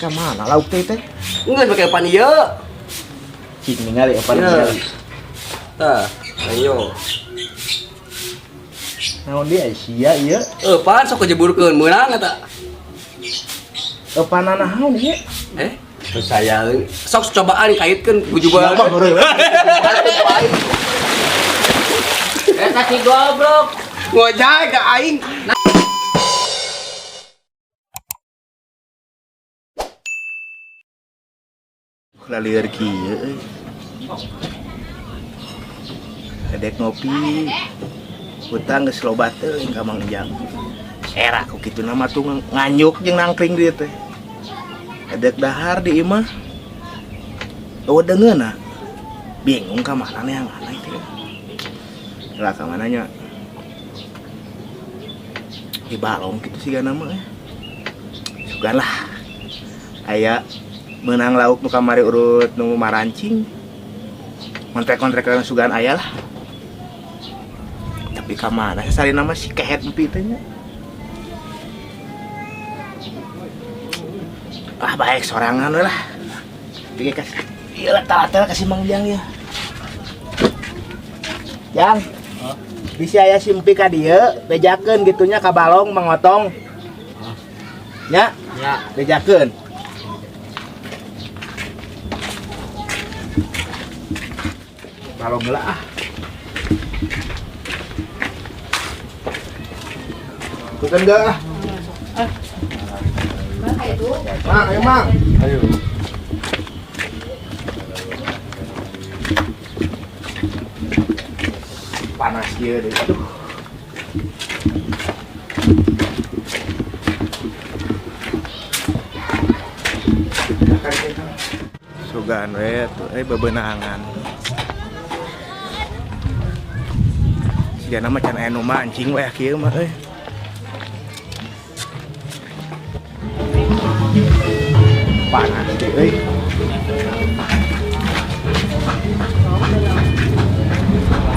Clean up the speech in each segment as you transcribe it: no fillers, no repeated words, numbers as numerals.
Ka mana lauk teh teh? Geus make pan ieu. Cik ningali eupan Iya. ningali. Tah, ayo. Naon dia sia ieu? Eupan sok kejeburkeun meunang eta. Eupan naon ieu? Eh, percaya sok cobaan kaitkeun bujuban. Siapa heureuy? Eta si goblok. Ngojay ka aing. Lalieur kieu euy. Edek ngopi. Hutang geus loba teuing ka Mang Ejang. Era ku kitu nama tuh nganyuk jeung nangkring dieu teh. Edek dahar di imah. Eueuh deungeunna. Bingung ka mana neangan teh. Lah ka mana nya? Di balong kitu sigana mah. Sugan lah. Aya menang lauk nu kamari urut nu marancing. Kontrek-kontrekan sugan aya lah. Tapi ka mana sasarina mah si kehet empi teh nya. Ah baik sorangan we lah. Tapi kasih ieu lah talatel kasih Mang Jang ya. Jang. Bisi aya si empi ka dieu, bejakeun gitunya ka balong mangotong. Nya, Ya. bejakeun. Balong heula ah. Ikutan enggak ah? Mang, ayo Mang. Ayo. Panas kieu deh. Aduh. Sugan we tuh bebenangan. Sigana mah can aya nu mancing we kieu mah euy. Panas deh euy.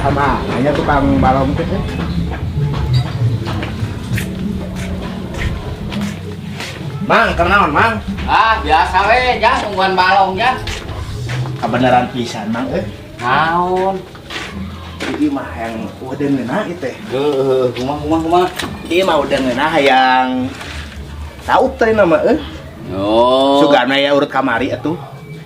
Sama hanya tukang balong teh. Mang, kenaon Mang? Ah, biasa we, jang nungguan balong jang. Kabeneran pisan Mang euy. Naon? Ieu mah hayang udah ngeunah ieu teh. Heuh, kumaha kumaha kumaha. Ieu mah udah ngeunah hayang taup teh nama euy. Oh. Sugana ya urut kamari atuh.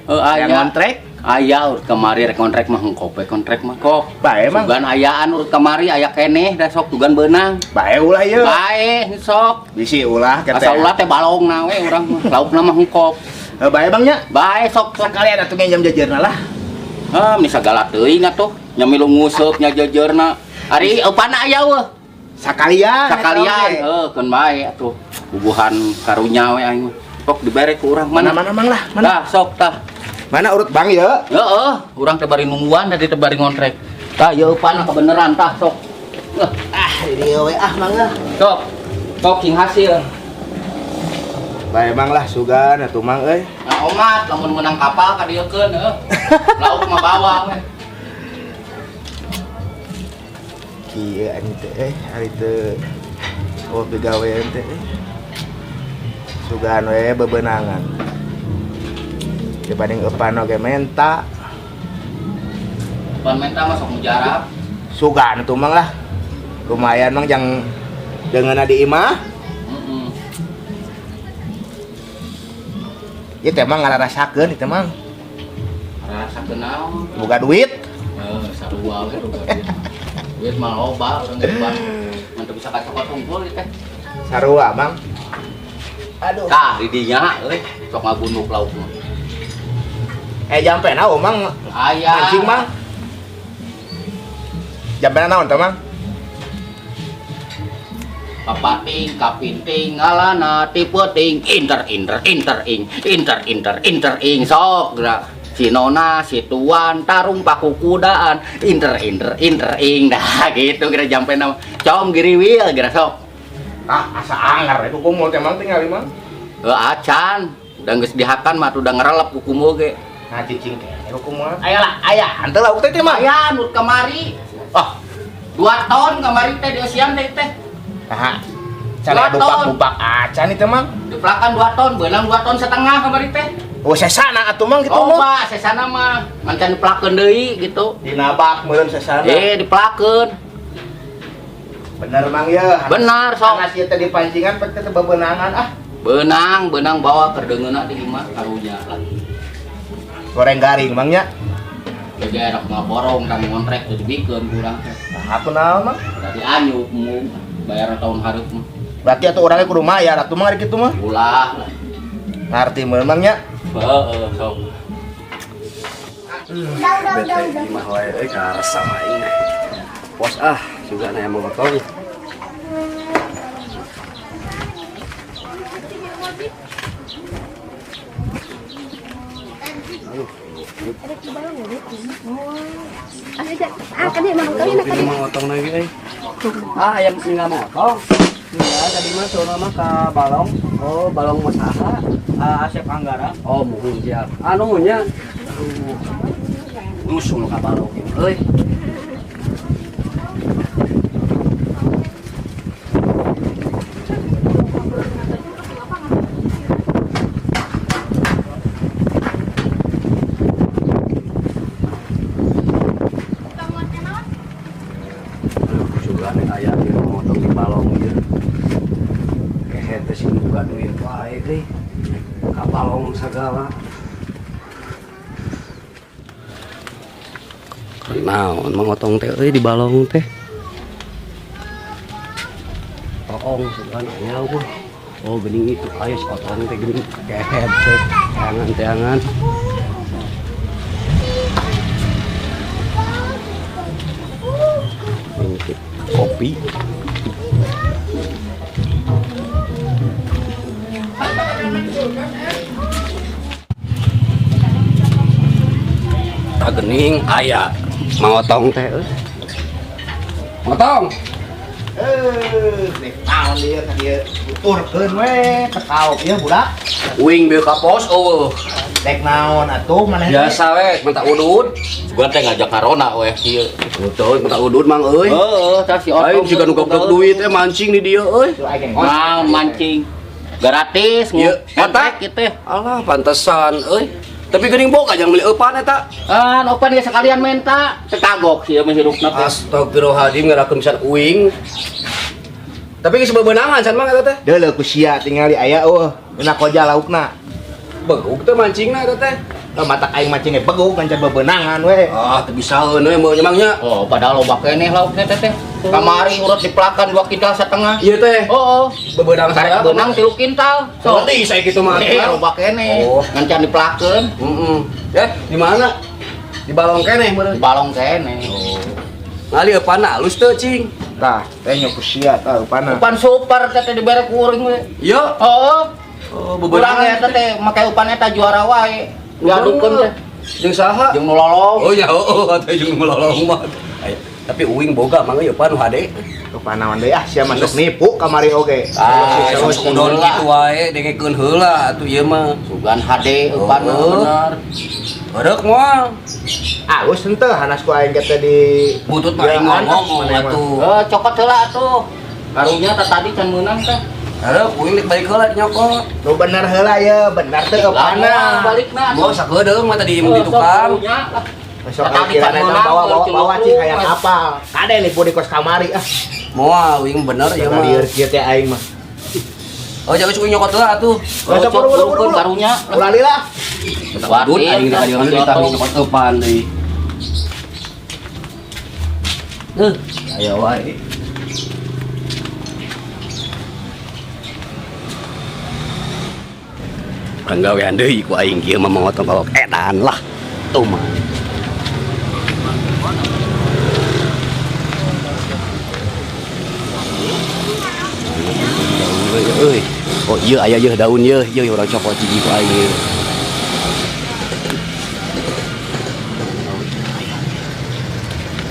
Heuh, Hayang aya. kontrek. Aya urut kamari rek kontrek mah hengkop we kontrek mah kok. Bae Mang. Sugan ayaan urut kamari aya keneh da sok sugan beunang. Bae ulah ieu. Bae sok. Bisi ulah kete. Asa ulah teh balongna we urang mah. Laukna mah hengkop. Heuh, bae Bang nya. Bae sok sok. Sakalian atuh ngenjam jajeurna lah. Ah, meni sagala teuing atuh. Nya milu nguseup nya jejeurna. Ari eupanna aya weuh. Sakalian. Sakalian heuh keun bae atuh. Bubuhan karunya we aing mah. Sok dibere ku urang Mana mana. mana Mang lah, mana? Tah sok tah. Mana urut Bang ya? Heeh, urang teh bari nungguan tadi teh bari ngontrek. Tah ieu eupanna kebeneran tah sok. Heuh, Ah, di dieu we ah Mang ah. sok. Sok sing hasil. Bae Mang lah sugan atuh Mang euy. Nah, omat lamun menang kapal ka dieukeun heuh. Lauk mah bawa we. Kieu anjing teh euy, ari teu oh begawean teh euy. Sugan we bebenangan. Dibanding eupan oge menta. Eupan menta mah sok mujarab. Sugan atuh Mang lah. Lumayan Mang jang deungeunna di imah. Heeh. Ieu teh Mang ngararasakeun ieu teh Mang. Ngarasakeun naon? Boga duit. Heuh, sarua we boga duit. Duit mah loba urang geus bang. Mun teu bisa kacokot unggul ieu teh. Sarua Mang. Aduh. Tah di dinya euy, sok ngagunduk lauk mah. Jampe naon Mang? Aya. Mancing Mang. Jampe naon teh Mang? Papating, kapinting, ngalana, tipe ting, inter, inter, inter, ing, inter, inter, inter, ing, sok, gerak. Si nona, si tuan, tarung paku kudaan, inter, inter, inter, ing, dah gitu kira jampe nama. Com giriwil, gerak sok. Ah, asa anger itu kumul teh Mang tinggal Mang. Heuh, acan, udah geus dihakan mah udah ngerelep ku kumul ge. Nah, cicing teh ku kumul. Aya lah, aya, henteu lauk teh teh Mang. Aya nu kamari. Ah, 2 ton kamari teh dieusian teh teh. Nah, Cara dupak-dupak acan itu Mang. Dipelakan 2 ton, beunang 2,5 ton kamari teh. Oh, sesana atuh Mang kitu mah. Loba sesana mah, mancan dipelakeun deui gitu. Dinabak meureun sesana. Dipelakeun. Bener Mang ya. Benar sok. Hanas ieu teh dipancingan pek teh bebenangan ah. Beunang, beunang bawa keur deungeunna di imah karunya lah. Goreng garing Mang nya. Geger rek ngaborong kang ngontrak teu dibikeun kurang teh. Nah, aku naon Mang? Dari anyuk mu bayar tahun hareup mah. Berarti atuh orangnya kudu mayar atuh Mang ari kitu mah. Ulah lah. Ngarti meureun Mang nya. Heeh, sok. Bete imah wae euy karasa aing. Pos ah, juga na yang motong. Motong lagi euy. Ah, ayam tinggal motong. Iya, tadi mah sono mah ka balong. Oh, balong mah saha? Ah, Asep Anggara. Oh, muhun siap. Anu nya. Aduh. Musuh ka balong euy. Aya di motong di balong ieu. Kehe teh sing buka duit wae deui. Ka balong sagala. Naon mangotong teh euy di balong teh. Toong segala nya mah. Oh geuning itu aya si otong teh geuning kehe teh teangan-teangan. Kopi. Gening aya mangotong teh euy. Motong. Nih naon ieu ka dieu tuturkeun we tekaop ieu budak. Uing beu ka pos eueuh. Dek naon atuh maneh teh? Biasa we minta udud. Gua teh ngajak karona we kieu. Betul, minta udud mang euy. Heeh, tah si Otong. Aing siga nu goblok duit teh mancing di dieu euy. Naon mancing? Gratis Ieu ngontrak kieu teh. Alah, pantesan euy. Tapi geuning boga jang beli eupan eta. Ah, opan ge sekalian menta. Teu kagok sih mah hirupna teh. Astagfirullahaladzim ngerakeun pisan uing. Tapi geus bebenangan san mang eta teh. Deuleu ku sia tingali aya eueuh. Dina koja laukna. Beguk teh mancingna eta teh. Matak aing mancing ge beguk ngan bebenangan we. Ah, teu bisaeun we meureun mang nya. Oh, padahal loba keneh laukna teh teh. Kamari urut dipelakan 2,5 kintal. Ieu teh. Heeh. Bebenang Karek saya. beunang 3 kintal. So, berarti saya kitu mah. Loba keneh. Oh. Ngan can dipelakeun. Heeh. Di mana? Di balong keneh meureun. Di balong keneh. Oh. Ngali eupan alus teu cing. Tah, teh nya ku sia tah eupanna. Eupan super teh teh dibere ku uring we. Ieu. Heeh. Oh, Urang bebenangan eta teh make eupan eta juara wae. Diadukeun teh. Jeung saha? Jeung nu lolong. Oh ya, oh, atuh jeung nu lolong mah. Tapi uing boga mangga eupan nu hade. Eupan naon deui ah sia masuk nipu kamari oge. Ah, sok udon kitu wae dengekeun heula atuh ieu mah. Sugan hade eupan mah bener. Heureuh moal. Alus henteu hanas ku aing teh di Butut mah aing ngomong atuh. Heuh, cokot heula atuh. Karunya teh tadi can meunang teh. Heureuh uing rek balik heula nyokot. Nu bener heula ye, bener teu eupanna. Balikna. Moal sakedeung mah tadi mun di tukang. Besok kira eta bawa bawa bawa cing hayang apal. Kade nipu di kos kamari ah. Moal uing bener ieu mah. Lieur kieu teh aing mah. Oh jaga uing nyokot heula atuh. Besok buru buru karunya. Ulah lila. Waduh aing rek ka dieu nyokot eupan deui. Aya wae. Panggawean deui ku aing kieu mah motong kolok edan lah. Tuh mah. Euy. Oh iya aya yeuh daun yeuh, yeuh urang cokot hiji ku aing ieu.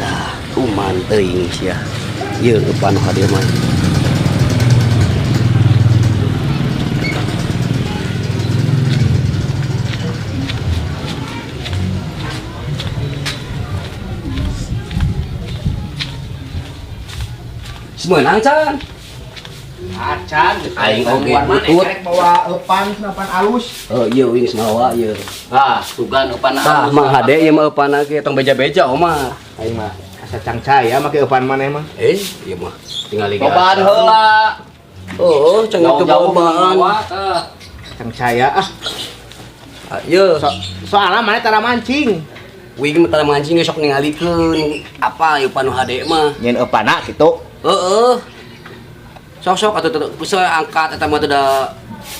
Nah, kuman teuing sia. Yeuh eupan ka dieu mah. Semenang can. Acan geus. Aing oge Mana butut. Karek bawa eupan, eupan alus. Oh iya, wing mawa ieu. Ah, sugan eupan. Tah, Mang, hade ieu mah eupan ge, tong beja-beja mah. Aing mah asa cangcaya make eupan maneh mah. Eh, ieu mah tinggal liga. Cobaan heula. Oh, can itu Jauh-jauh bawaan. bawa tah. Cangcaya ah. Ah, ieu. Soalnya maneh tara mancing. Wing mah tara mancing, sok ningalikeun apa ieu panu hade mah. Nyen eupana kitu. Heeh. Sok-sok atuh teu bisa angkat eta mah teh, da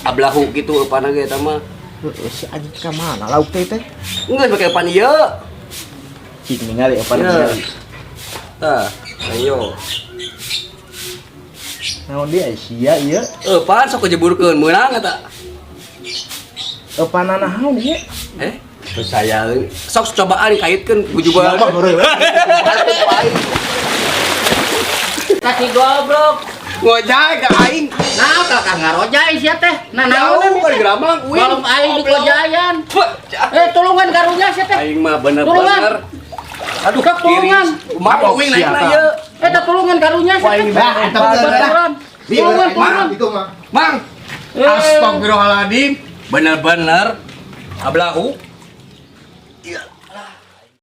ablahu gitu eupan ge eta mah. Heeh, si anjing ka mana lauk teh teh? Geus make eupan ieu. Cik ningali eupan Iya. ningali. Tah, ayo. Naon dia sia ieu? Eupan sok kejeburkeun meunang eta. Eupan naon ieu? Eh, percaya sok cobaan kaitkeun bujuban. Siapa heureuy? Kasih goblok. Ngojay ka aing. Nah, kakak ngarojai sia teh. Nah, Jauh naon kan geramang uing. Balong aing di kojayan. Eh, tulungan karunya sia teh. Aing mah bener-bener. Aduh, kak tulungan. Kumaha uing naik na ieu? Eh, tak tulungan karunya sia teh. Bah, eta bener lah. Baturan. Tulungan, tulungan. Itu mah. Mang. Eh. Astagfirullahaladzim. Bener-bener ablahu.